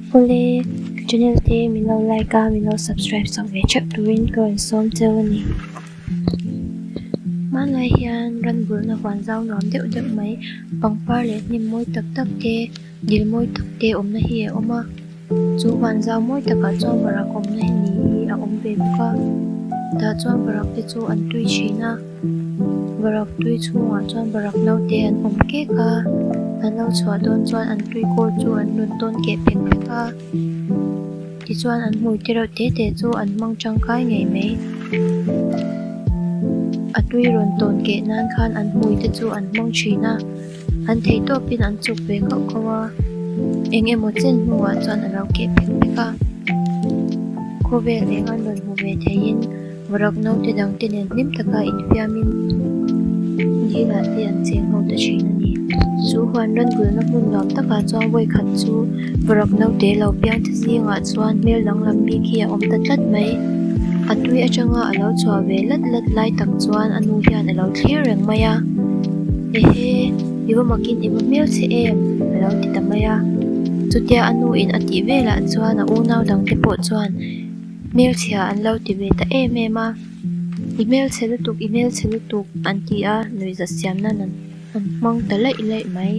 Awle, ka channel te min lo like a, min lo subscribe sak ve theuh turin ka rawn sawm cheu a ni. Hmanlai hian ran bulna huan zau nuam deuh deuh mai, pangpar leh hnim mawi tak tak te, dil mawi tak te awmna hi a awm a. Chu huan zau mawi takah chuan varak awmna hi ni hi a awm ve bawk a, tah chuan varak te chu an tui thin a. Varak tui chhungah chuan varak naute an awm kek a, an lo chhuah dawn chuan an tui kawl chu an rawn tawn keh phek phek a, tichuan an hmui te reuh te te chu an hmang tangkai ngei mai. A tui rawn tawn keh nan khan an hmui te chu an hmang thin a, an theih tawpin an chuk ve kauh kauh a, eng emaw chen hnuah chuan a lo keh phek phek a, khawvel eng an rawn hmu ve theiin. Varak naute dangte nen hlim taka infiamin dilah te an cheng ho ta thin a ni. Chu huan ran gulna hmun nuam takah chuan vawikhat chu varak naute lo piang te zingah chuan hmel danglam bik hi a awm ta tlat mai. A tui atanga a lo chhuah ve lat lat lai tak chuan a nu hian a lo thlir reng mai a, Ehe, i va makin i va hmel che em? a lo ti ta mai a. Chutia a nu in a tih velah chuan a unau dangte pawh chuan, Hmelchhia an lo ti ve ta em em a, I hmelchhe lutuk, i hmelchhe lutuk an ti a, nuihzat siam nan an an hmang ta laih laih mai.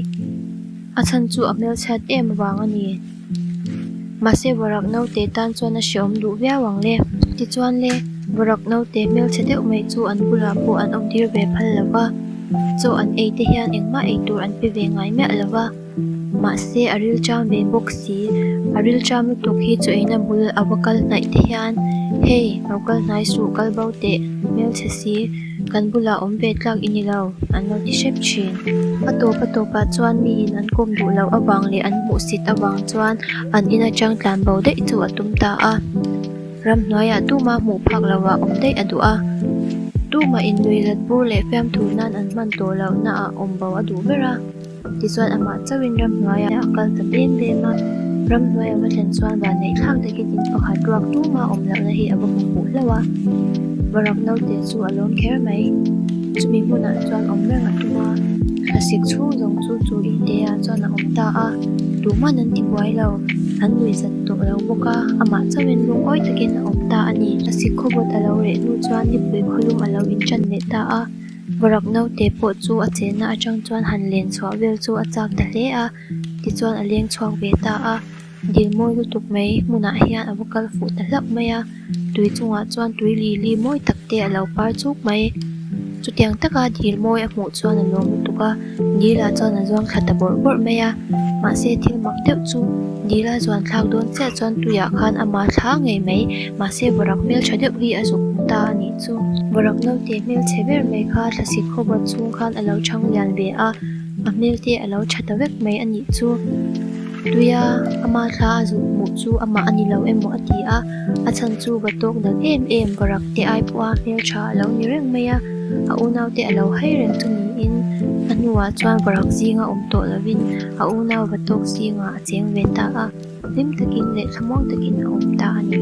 A chhan chu a hmelchhiat em avang a ni. Mahse Varak naute tan chuan a hreawm duh viau ang le. Tichuan le, Varak naute hmelchhe deuh mai chu an bulah pawh an awm tir ve phal lo va, chaw an ei te hian engmah ei tur an pe ve ngai miah lo va. Mahse a ril cham ve bawk si, a ril cham lutuk hi chu eina bul a va kal hnaih te hian hei lo kal hnai suh kal bo teh hmelchhe si kan bulah awm ve tlak i ni lo an lo ti hrep thin. A tawp a tawpah chuan miin an kawm duh loh avang leh an hmuhsit avang chuan an in atang tlan bo daih chu a tum ta a. Ramhnuaiah tuma hmuh phak lohah awm daih a duh a, tumah innuihzat bur leh fiamthu nan an hman tawh lohnaah awm bo a duh ber a. Tichuan amah chauhin ramhnuaiah a kal ta bem bem a, ramhnuai a va thlen chuan vanneih thlak takin in pakhat ruak tuma awm lohna hi a va hmu fuh hlauh a, varak naute chu a lawm kher mai. Chumi hmunah chuan awm reng a tum a, thlasik chhung zawng chu chu inte ah chuan a awm ta a, tuman an ti buai lo, an nuihzat tawh lo bawk a, amah chauhin lungawi takin a awm ta a ni. Thlasik khawbawt a lo reh hnu chuan nipui khawlum a lo inṭan leh ta a. Varak naute pawh chu a chenna atang chuan han len chhuah vel chu a chak ta hle a, tichuan a leng chhuak ve ta a, dil mawi lutuk mai hmunah hian a va kal fuh ta hlauh mai a, tui chungah chuan tui lili mawi tak te a lo par chuk mai. Chutiang taka dil mawi a hmuh chuan a lawm lutuk a, dil ah chuan a zuang thla ta bawrh bawrh mai a, mahse thil mak deuh chu dil a zuan thlak dawn chiah chuan tuiah khan ama thla ngei mai, mahse varak hmeltha deuh hi a zuk ta a nih. Chu varak naute hmelchhe ber mai kha thlasik khawbawt chhung khan a lo chhang lian ve a, a hmel te a lo tha ta vek mai a nih chu. Tuia ama thla a zuk hmuh chu amah a ni lo emaw a ti a, a chhan chu va tawk nalh em em varak te ai pawha hmeltha a lo ni reng mai a, a unaute a lo hai reng chu niin a hnuah chuan varak zinga awm tawh lovin a unau va tawk zingah a cheng ve ta a, hlim takin leh thlamuang takin a awm ta a ni.